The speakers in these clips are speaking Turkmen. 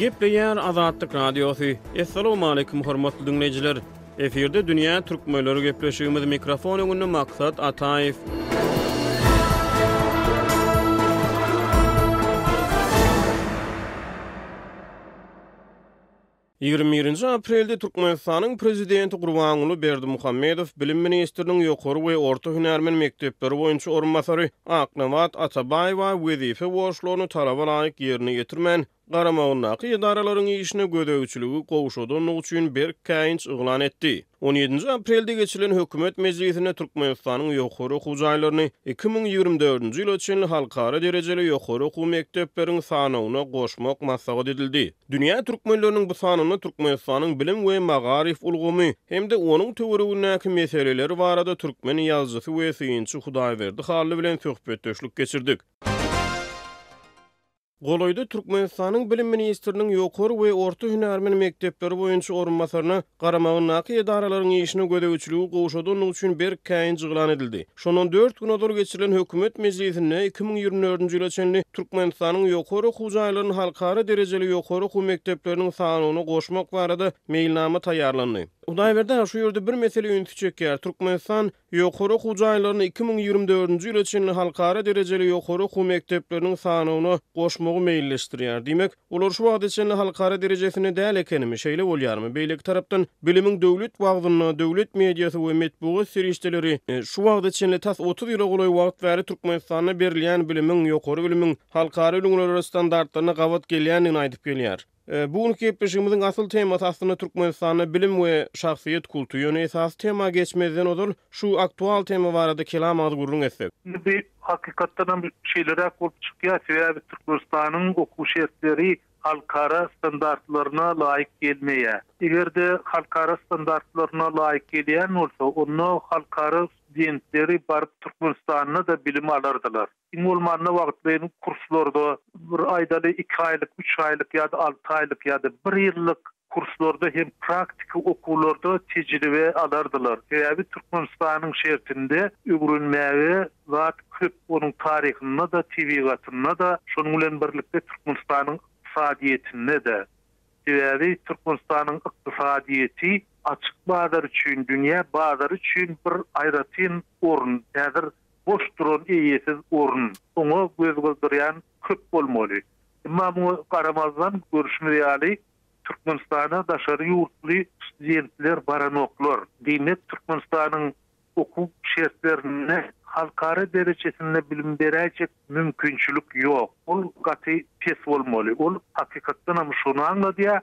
Gepleýär Azatlyk Radiosy. Assalamualaikum hormatly diňleýjiler. Efirde dünýä türkmenleri gepleşigimiz mikrofon öňünde Maksat Ataýew. 21 aprelde Türkmenistanyň Prezidenti Gurbanguly Berdimuhamedow bilim ministriniň ýokary we orta hünärmen mekdepleri boýunça orunbasary Aknabat Atabaýewa wezipe borçlaryny talaba laýyk ýerine ýetirmän, garamagyndaky edaralaryň işine gözegçiligi gowşadandygy üçin berk käýinç yglan etdi. On ýedinji aprelde geçirilen hökümet mejlisinde Türkmenistanyň ýokary okuw jaýlaryny 2024-nji ýyla çenli halkara derejeli ýokary okuw mekdepleriň sanawyna goşmak maslahat edildi. Dünýä türkmenleriniň bu sanynda Türkmenistanyň bilim we magaryf ulgamy hem-de onuň töweregindäki meseleler barada türkmen ýazyjysy we synçy Hudaýberdi Hally bilen söhbetdeşlik geçirdik. Golaýda Türkmenistanyň bilim ministriniň ýokary we orta hünärmen mekdepleri boýunça orunbasaryna garamagyndaky edaralaryň işine gözegçiligi gowşadandygy üçin berk käýinç yglan edildi. Şondan dört gün ozal geçirilen hökümet mejlisinde 2024-nji ýyla çenli Türkmenistanyň ýokary okuw jaýlaryny halkara derejeli ýokary okuw mekdepleriniň sanawyna goşmak barada meýilnama taýýarlandy. Hudaýberdi aga, şu ýerde bir mesele ünsi çekýär. Türkmenistan Ýokary okuw jaýlaryny 2024-nji ýyla çenli halkara derejeli ýokary okuw mekdepleriniň sanawyna goşmagy meýilleşdirýär. Diýmek, olar şu wagta çenli halkara derejesinde däl ekenimi, şeýle bolýarmy? Beýleki tarapdan, bilimiň döwlet wagzynda, döwlet mediasy we metbugat serişdeleri şu wagta çenli tas 30 ýyla golaý wagt bäri Türkmenistanda berilýän bilimiň, ýokary bilimiň halkara ülňülere standartlaryna gabat gelýändigini aýdyp gelýär. Bu günki gepleşigimiziň asyl temasy aslynda Türkmenistanda bilim we şahsyýet kulty. Ýöne esasy tema geçmezden ozal şu aktual tema barada kelam agyz gürrüň etsek. Indi bu hakykatdanam şeýleräk bolup çykýar, sebäbi Türkmenistanyň okuw şertleri halkara standartlaryna laýyk gelmeýär. Eger-de halkara standartlaryna laýyk gelýän bolsa, onda halkara studentleri baryp Türkmenistanda-da bilim alardylar. Iň bolmanda wagtlaýyn kurslarda bir aýdaly iki aýlyk, üç aýlyk ýa-da alty aýlyk ýa-da bir ýyllyk kurslarda hem praktiki okuwlarda tejribe alardylar. Sebäbi Türkmenistanyň şertinde öwrenmäge zat köp, onuň taryhynda-da, tebigatynda-da, şonuň bilen birlikde Türkmenistanyň ykdysadyýetinde-de. Sebäbi Türkmenistanyň ykdysadyýeti açyk bazar üçin, dünýä bazary üçin bir aýratyn orun. Häzir boş duran eýesiz orun. Oňa göz gyzdyrýan köp bolmaly. Emma muňa garamazdan, görşümiz ýaly, Türkmenistana daşary ýurtly studentler baranoklar. Diýmek, Türkmenistanyň okuw şertlerinde halkara derejesinde bilim beräýjek mümkinçilik ýok. Ol gaty pes bolmaly. Ol hakykatdanam şony aňladýar.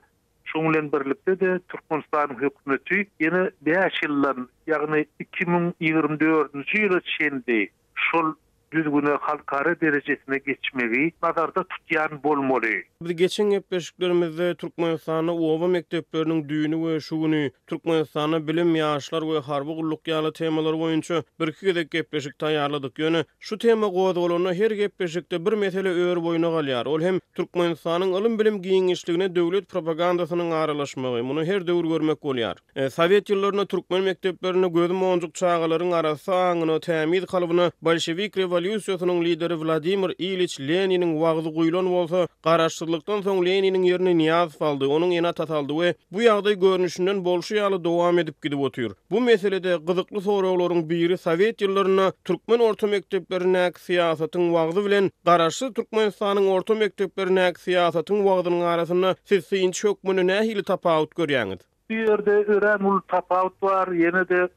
Şonuň bilen birlikde-de, Türkmenistanyň hökümeti ýene bäş ýyldan, ýagny 2024-nji ýyla çenli şol düzgüne halkara derejesine geçmegi nazarda tutýan bolmaly. Biz geçen gepleşiklerimizde Türkmenistanda oba mekdepleriniň düýni we şu güni, Türkmenistanda bilim, ýaşlar we harby gulluk ýaly temalar boýunça birki gezek gepleşik taýýarladyk. Ýöne Şu tema gozgalanda her gepleşikde bir mesele ör boýuna galýar, ol hem Türkmenistanyň ylym-bilim giňişligine döwlet propagandasynyň aralaşmagy. Muny her döwür görmek bolýar. Sowet ýyllarynda türkmen mekdeplerinde gözi monjuk çagalaryň arassa aňyna, tämiz kalbyna bolşewik rewolýusiýasynyň lideri Wladimir Iliç Leniniň wagzy guýlan bolsa, garaşsyzlykdan soň Leniniň ýerini Nyýazow aldy, onuň ene-atasy aldy we bu ýagdaý görnüşinden bolşy ýaly dowam edip gidip otyr. Bu meselede gyzykly soraglaryň biri sowet ýyllarynda türkmen orta mekdeplerindäki syýasatyň wagzy bilen Garaşsyz Türkmenistanyň orta mekdeplerindäki syýasatyň wagzynyň arasynda siz synçy hökmünde nähili tapawut görýäňiz? Bu ýerde örän uly tapawut bar. Ýene-de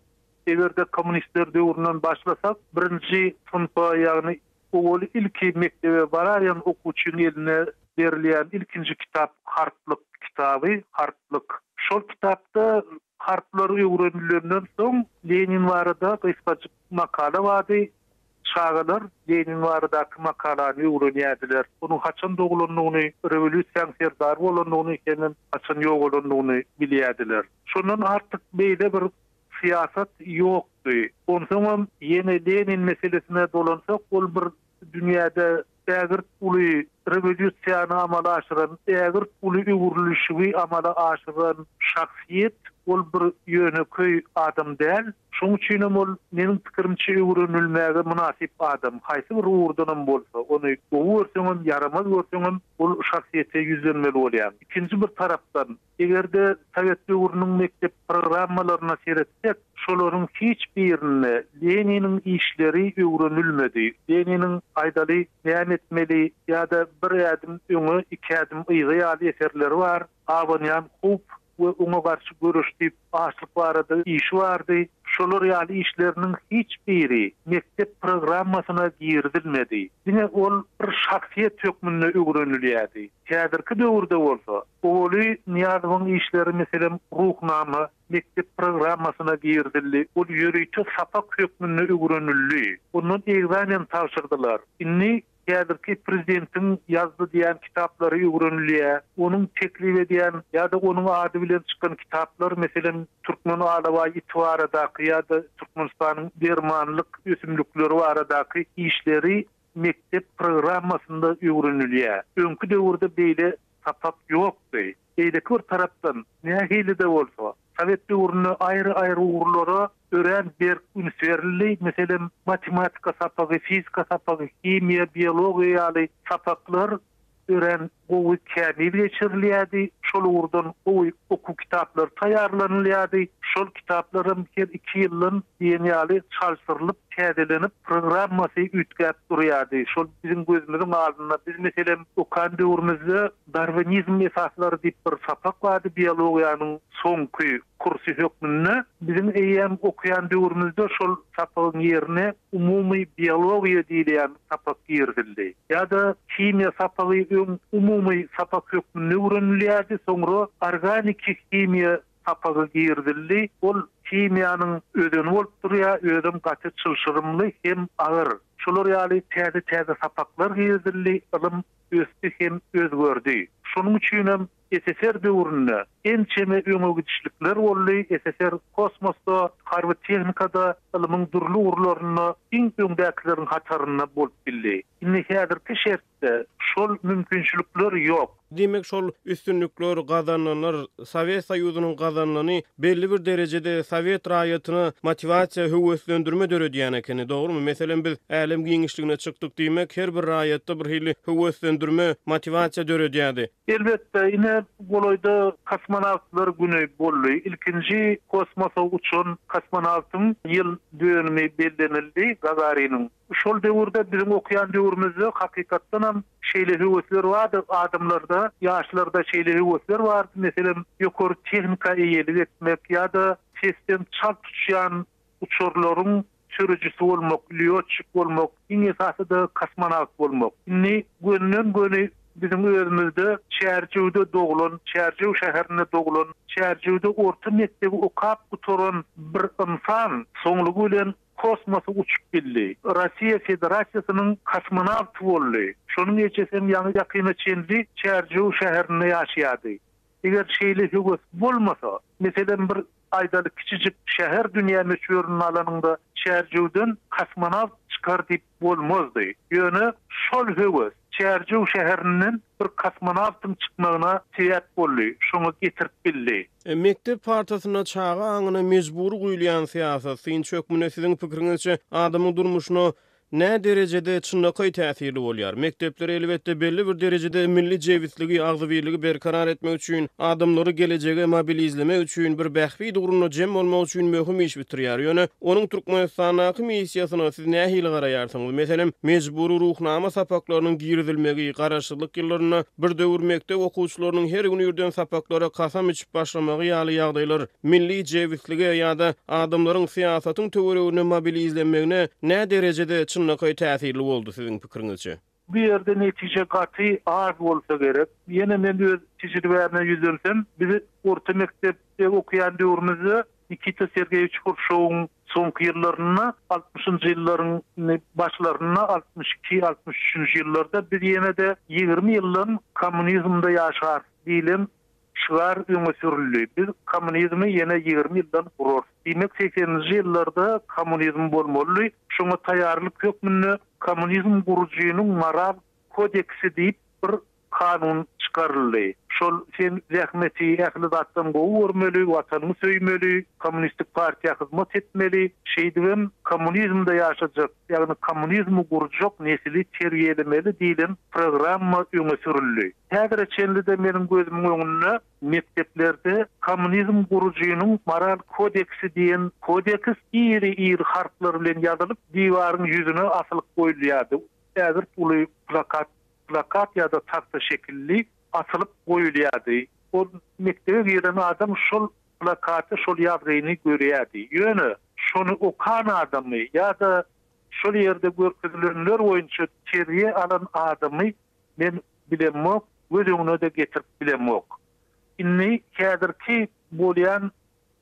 eger-de kommunistler döwründen başlasak, birinji synpa, ýagny Owaly ilki mekdebe baraýan okuwçyň eline berilýän ilkinji kitap harplyk kitaby, harplyk. Şol kitapda harplar öwrenilenden soň Lenin barada gysgajyk makala bardy. Çagalar Lenin baradaky makalany öwrenýärdiler. Onuň haçan doglandygyny, rewolýusiýaň serdary bolandygyny hemem haçan ýogalandygyny bilýärdiler. Şondan artyk beýle bir syýasat ýokdy. Onsoňam ýene Lenin meselesine dolansak, ol bir dünýäde ägirt uly rewolýusiýany amala aşyran, ägirt uly öwrülişigi amala aşyran şahsyýet, ol bir ýönekeý adam däl. Şoň üçinem ol, meniň pikirimçe, öwrenilmäge mynasyp adam. Haýsy bir ugurdanam bolsa, ony gowy görseňem, ýaramaz görseňem, ol şahsyýete ýüzlenmeli bolýaň. Ikinji bir tarapdan, eger-de sowet döwrüniň mekdep programmalaryna seretsek, şolaryň hiç birinde Leniniň işleri öwrenilmedi. Leniniň, aýdaly, Näme etmeli ýa-da Bir ädim öňe, iki ädim yza ýaly eserleri bar. Abanýan howp we oňa garşy göreş diýip açlyk barada işi bardy. Şolar ýaly işleriniň hiç biri mekdep programmasyna girizilmedi. Diňe ol bir şahsyýet hökmünde öwrenilýärdi. Häzirki döwürde bolsa, owaly Nyýazowyň işleri meselem Ruhnama mekdep programmasyna girizildi. Ol ýörite sapak hökmünde öwrenildi. Ondan ekzamen tabşyrdylar. Indi Häzirki prezidentiň ýazdy diýýän kitaplary öwrenilýär. Onuň teklip edýän ýa-da onuň ady bilen çykan kitaplar, meselem, türkmen alabaý iti baradaky ýa-da Türkmenistanyň dermanlyk ösümlikleri baradaky işleri mekdep programmasynda öwrenilýär. Öňki döwürde beýle sapak ýokdy. Beýleki bir tarapdan, nähili-de bolsa, sowet döwründe aýry-aýry ugurlara örän berk üns berildi. Meselem, matematika sapagy, fizika sapagy, himiýa, biologiýa ýaly sapaklar örän gowy, kämil geçirilýärdi. Şol ugurdan gowy okuw kitaplary taýýarlanylýardy. Şol kitaplaram her iki ýyldan diýen ýaly çalşyrylyp, täzelenip, programmasy üýtgäp durýardy. Şol biziň gözümiziň alnynda. Biz, meselem, okan döwrümizde Darwinizm esaslary diýip bir sapak bardy biologiýanyň soňky kursy hökmünde. Biziň eýýäm okaýan döwrümizde şol sapagyň ýerine umumy biologiýa diýilýän sapak girizildi. Ýa-da himiýa sapagy öň umumy sapak hökmünde öwrenilýärdi, soňra organiki himiýa sapagy girizildi. Ol himiýanyň özeni bolup durýar, özem gaty çylşyrymly hem agyr. Şolar ýaly täze-täze sapaklar girizildi, ylym ösdi hem özgerdi. Şonuň üçinem SSR döwründe ençeme öňe gidişlikler boldy, SSR kosmosda, harby tehnikada, ylmyň dürli ugurlarynda iň öňdäkileriň hatarynda bolup bildi. Indi häzirki şertde şol mümkinçilikler ýok. Diýmek, şol üstünlikler, gazanylanlar, Sowet Soýuzynyň gazanylany belli bir derejede sowet raýatyna motiwasiýa, höweslendirme döredýän ekeni, dogrumy? Meselem, biz älem giňişligine çykdyk diýmek, her bir raýatda bir hili höweslendirme, motiwasiýa döredýärdi. Elbetde, ine, golaýda Kosmonawtlar güni boldy. Ilkinji kosmosa uçan kosmonawtyň ýyl dönümi bellenildi, Gagariniň. Şol döwürde, biziň okaýan döwrümizde hakykatdanam şeýle höwesler bardy, adamlarda, ýaşlarda şeýle höwesler bardy, meselem, ýokary tehnika eýelik etmek ýa-da sesden çalt uçýan uçarlaryň sürüjisi bolmak, lýotçik bolmak, iň esasy-da kosmonawt bolmak. Indi gönden-göni biziň özümizde Çärjewde doglan, Çärjew şäherinde doglan, Çärjewde orta mekdebi okap gutaran bir ynsan soňlugy bilen kosmosa uçup bildi. Russiýa Federasiýasynyň kosmonawty boldy. Şonuň ejesem ýaňy-ýakyna çenli Çärjew şäherinde ýaşaýardy. Eger şeýle höwes bolmasa, meselem, bir aýdaly kiçijik şäher dünýä möçberinde alanyňda Çärjewden kosmonawt çykar diýip bolmazdy. Ýöne şol höwes Çärjew şäherinden bir kosmonawtyň çykmagyna sebäp boldy, şoňa getirip bildi. Mekdep partasynda çaga aňyna mejbury guýulýan syýasat, synçy hökmünde siziň pikiriňizçe, adamyň durmuşyna nä derejede çynlakaý täsirli bolýar? Mekdepler, elbetde, belli bir derejede milli jebisligi, agzybirligi berkarar etmek üçin, adamlary gelejege mobilizlemek üçin, bir bähbit ugrunda jem bolmak üçin möhüm iş bitirýär. Ýöne onuň Türkmenistandaky missiýasyna siz nähili garaýarsyňyz? Meselem, mejbury Ruhnama sapaklarynyň girizilmegi, garaşsyzlyk ýyllarynda bir döwür mekdep okuwçylarynyň her gün irden sapaklara kasam içip başlamagy ýaly ýagdaýlar milli jebislige ýa-da adamlaryň syýasatyň töwereginde mobilizlenmegine näderejede çynlakaý täsirli boldy siziň pikiriňizçe? Bu ýerde netije gaty az bolsa gerek. Ýene men öz tejribäme ýüzlensem, biz orta mekdepde okaýan döwrümizde Nikita Sergeýewiç Hruşýowyň soňky ýyllarynda, altmyşynjy ýyllaryň başlarynda, 62, 63-nji ýyllarda biz ýene-de 20 ýyldan kommunizmde ýaşarys diýlen şygar öňe sürüldi. Biz kommunizmi ýene 20 ýyldan gurarys. Diýmek, segseninji ýyllarda kommunizm bolmalydy. Şoňa taýýarlyk hökmünde kommunizm gurujynyň moral kodeksi diýip bir. kanun çykaryldy. Şol sen zähmeti ähli zatdan gowy görmeli, watanyňy söýmeli, kommunistik partiýa hyzmat etmeli, şeýdibem kommunizmde ýaşajak, ýagny kommunizmi gurjak nesili terbiýelemeli diýlen programma öňe sürüldi. Häzire çenli-de meniň gözümiň öňünde mekdeplerde Kommunizm gurujynyň moral kodeksi diýen kodeks iri-iri harplar bilen ýazylyp, diwaryň ýüzüne asylyp goýulýardy. Ägirt uly plakat, plakat ýa-da tagta şekilli asylyp goýulýardy. Ol mekdebe giren adam şol plakaty, şol ýazgyny görýärdi. Ýöne şony okan adamy ýa-da şol ýerde görkezilenler boýunça terbiýe alan adamy Men bilemok, göz öňüne-de getirip bilemok. Indi häzirki bolýan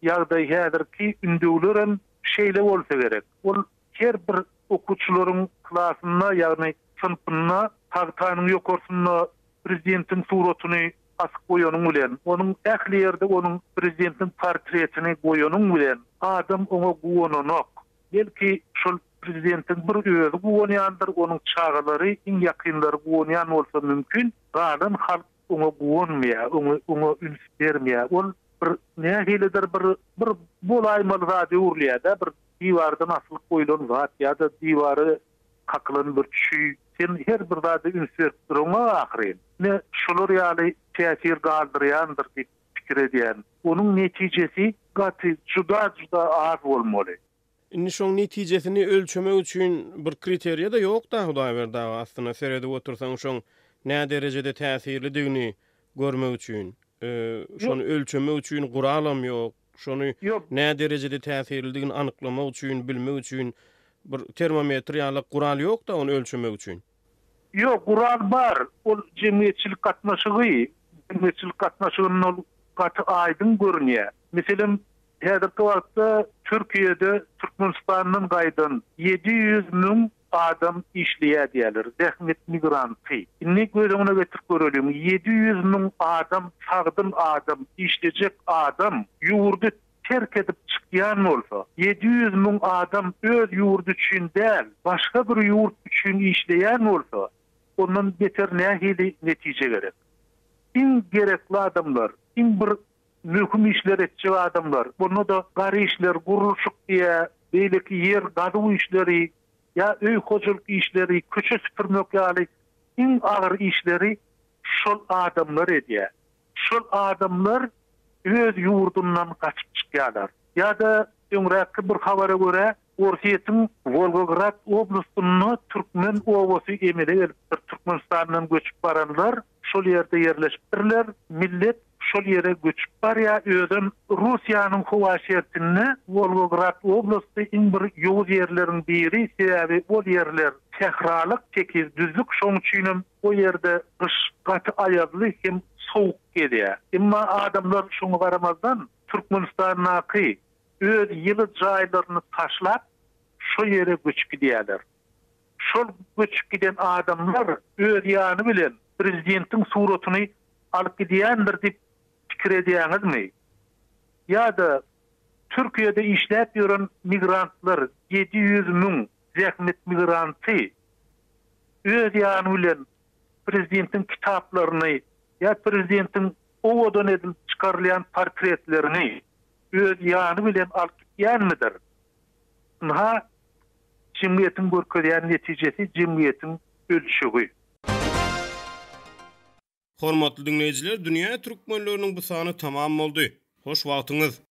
ýagdaý, häzirki ündewlerem şeýle bolsa gerek. Ol her bir okuwçylaryň klasynda, ýagny synpynda tagtanyň ýokarsynda prezidentiň suratyny asyp goýanyň bilen, onuň ähli ýerde onuň prezidentiň portretini goýanyň bilen adam oňa guwananok. Belki, şol prezidentiň bir özi guwanýandyr, onuň çagalary, iň ýakynlary guwanýan bolsa mümkin, galan halk oňa guwanmaýar, oňa oňa üns bermeýär. Ol bir nähilidir bir bir bolaýmaly zada öwrülýär-de, bir diwardan asylyp goýlan zat ýa-da diwara kakylan bir çüý. Sen her bir zada üns berip duraňok ahyryn. Ine, şolar ýaly täsir galdyrýandyr diýip pikir edýän. Onuň netijesi gaty juda-juda az bolmaly. Indi şoň netijesini ölçemek üçin bir kriteriýa-da ýok-da Hudaýberdi aga, aslynda seredip otursaň şoň nä derejede täsirlidigini görmek üçin. Şony ölçemek üçin guralam ýok. Şony nä derejede täsirlidigini anyklamak üçin, bilmek üçin bir termometr ýalak gural ýok-da ony ölçemek üçin. Ýok, gural bar. Ol jemgyýetçilik gatnaşygy, jemgyýetçilik gatnaşygynda ol gaty aýdyň görünýär. Meselem, häzirki wagtda Türkiýede Türkmenistandan gaýdan 700 müň adam işleýär diýýärler, zähmet migranty. Indi göz öňüne getirip göreliň, 700 müň adam sagdyn adam, işlejek adam ýurdy terk edip çykýan bolsa, 700 müň adam öz ýurdy üçin däl, başga bir ýurt üçin işleýän bolsa, ondan beter nähili netije gerek? Iň gerekli adamlar, iň bir möhüm işleri etjek adamlar, onda-da gar işler, gurluşyk diýä, beýleki ýer gazuw işleri ýa öý hojalyk işleri, köçe süpürmek ýaly iň agyr işleri şol adamlar edýär. Şol adamlar öz ýurdundan gaçyp çykýarlar. Ýa-da öňräkki bir habara görä, Orsýetiň Wolgograd oblastynda türkmen obasy emele gelipdir. Türkmenistandan göçüp baranlar şol ýerde ýerleşipdirler. Millet şol ýere göçüp barýar. Özem Russiýanyň howa şertinde Wolgograd oblasty iň bir ýowuz ýerleriň biri. Sebäbi ol ýerler sähralyk, tekiz düzlük. Şonuň üçinem O ýerde gyş gaty aýazly hem sowuk gelýär. Emma adamlar şoňa garamazdan, Türkmenistandaky öz ýyly jaýlaryny taşlap, şo ýere göçüp gidýärler. Şol göçüp giden adamlar öz ýany bilen prezidentiň suratyny alyp gidýändir diýip pikir edýäňizmi? Ýa-da Türkiýede işläp ýören migrantlar 700 müň zähmet migranty öz ýany bilen prezidentiň kitaplaryny ýa prezidentiň owadan edilip çykarylýan portretlerini öz ýany bilen alyp gitýänmidir? Ynha, jemgyýetiň görkezýän netijesi, jemgyýetiň ölçegi. Hormatly diňleýjiler, Dünýä türkmenleriniň bu sany tamam boldy. Hoş wagtyňyz!